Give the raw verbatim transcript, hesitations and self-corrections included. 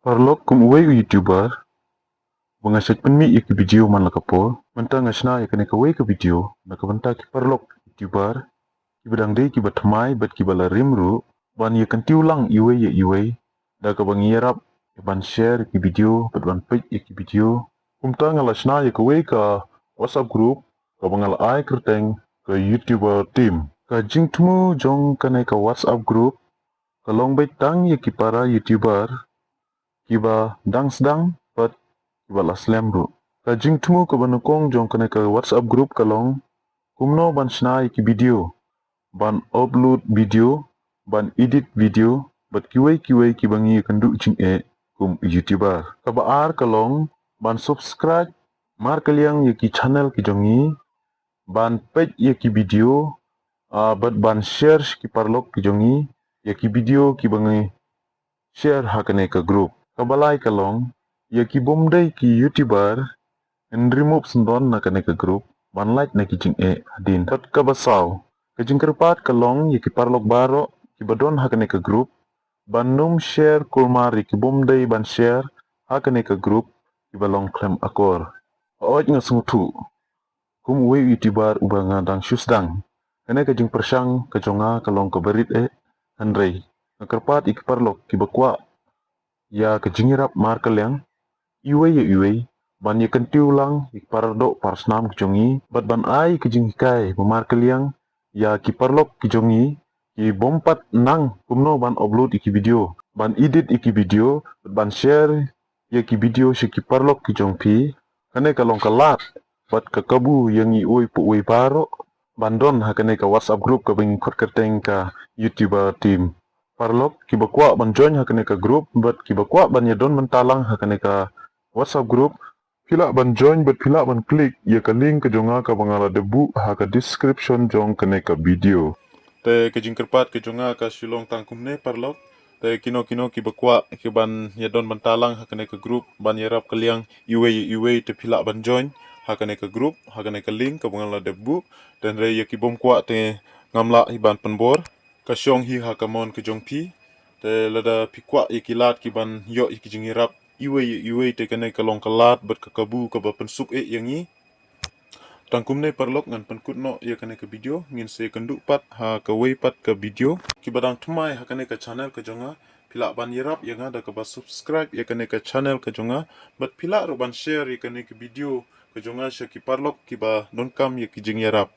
Paralok, kum uwei u YouTuber ba nga shait pynmih ïa ki video man la ka por, mynta nga shna ïa kane kawei ka video na ka bynta ki paralok YouTuber kiba dang dei kiba thymmai bad kiba la rim ruh, ban ïa kyntiew lang iwei ïa iwei da kaba ngi ïarap ïa ban share ïa ki video bad ban peit ïa ki video. Kumta nga la shna ïa kawei ka WhatsApp group kaba nga la ai kyrteng ka YouTuber Team. Ka jingthmu jong kane ka WhatsApp group ka long beit tang ïa ki para YouTuber kiba dang sdang bad kiba la slem ruh. Ka jingthmu kaba nyngkong jong kane ka WhatsApp group ka long kumno ban shna ïa ki video, ban upload video, ban edit video bad kiwei kiwei kiba ngi ïakynduh jingeh kum YouTuber. Kaba ar ka long ban subscribe markylliang ïa ki channel ki jong ngi, ban peit ïa ki video, ah, bad ban share sha ki paralok ki jong ngi ïa ki video kiba ngi share ha kane ka group. Kaba lai ka long ïa ki bym dei ki YouTuber yn remove syndon na kane ka group ban lait na ki jingeh hadien. Bad kaba saw, ka jingkyrpad ka long ïa ki paralok baroh kiba don ha kane ka group ban nym share kulmar ïa ki bym dei ban share ha kane ka group kiba long khlem akor. Hooid, nga sngewthuh kum uwei u YouTuber uba nga dang shu sdang, kane ka jingpyrshang ka jong nga ka long kaba rit eh, hynrei nga kyrpad ïa ki paralok kiba kwah ïa ka jingïarap markylliang iwei ïa iwei ban ïa kyntiew lang ïa ki paradoh parasnam ki jong ngi bad ban ai ka jinghikai ba markylliang ïa ki paralok ki jong ngi ki bym pat nang kumno ban upload ïa ki video, ban edit ïa ki video bad ban share ïa ki video sha ki paralok ki jong phi. Kane ka long ka lad bad ka kabu ïa ngi uwei pa uwei baroh ban don ha kane ka WhatsApp group kaba ngi khot kyrteng ka YouTuber Team. Paralok kiba kwah ban join ha kane ka group bad kiba kwah ban ïa don bynta lang ha kane ka WhatsApp group, phi lah ban join bad phi lah ban click ïa ka link ka jong nga kaba nga la dep buh ha ka description jong kane ka video. Te ka jingkyrpad ka jong nga ka shu long tang kumne, paralok. Te kino kino kiba kwah ki ban ïa don bynta lang ha kane ka group ban ïarap kylliang iwei ïa iwei, te phi lah ban join ha kane ka group, ha kane ka link kaba nga la dep buh. Te hynrei ïa ki bym kwah te ngam lah hi ban pynbor, ka shong hi ha ka mon ka jong phi. Te lada phi kwah ïa ki lad ki ban ïoh ïa ki jingïarap iwei ïa iwei, te kane ka long ka lad bad ka kabu kaba pynsuk eh ïa ngi. Tang kumne, paralok, ngan pynkut noh ïa kane ka video, ngin sa ïakynduh pat ha kawei pat ka video. Kiba dang thymmai ha kane ka channel ka jong nga, phi lah ban ïarap ïa nga da kaba subscribe ïa kane ka channel ka jong nga bad phi lah ruh ban share ïa kane ka video ka jong nga sha ki paralok kiba donkam ïa ki jingïarap.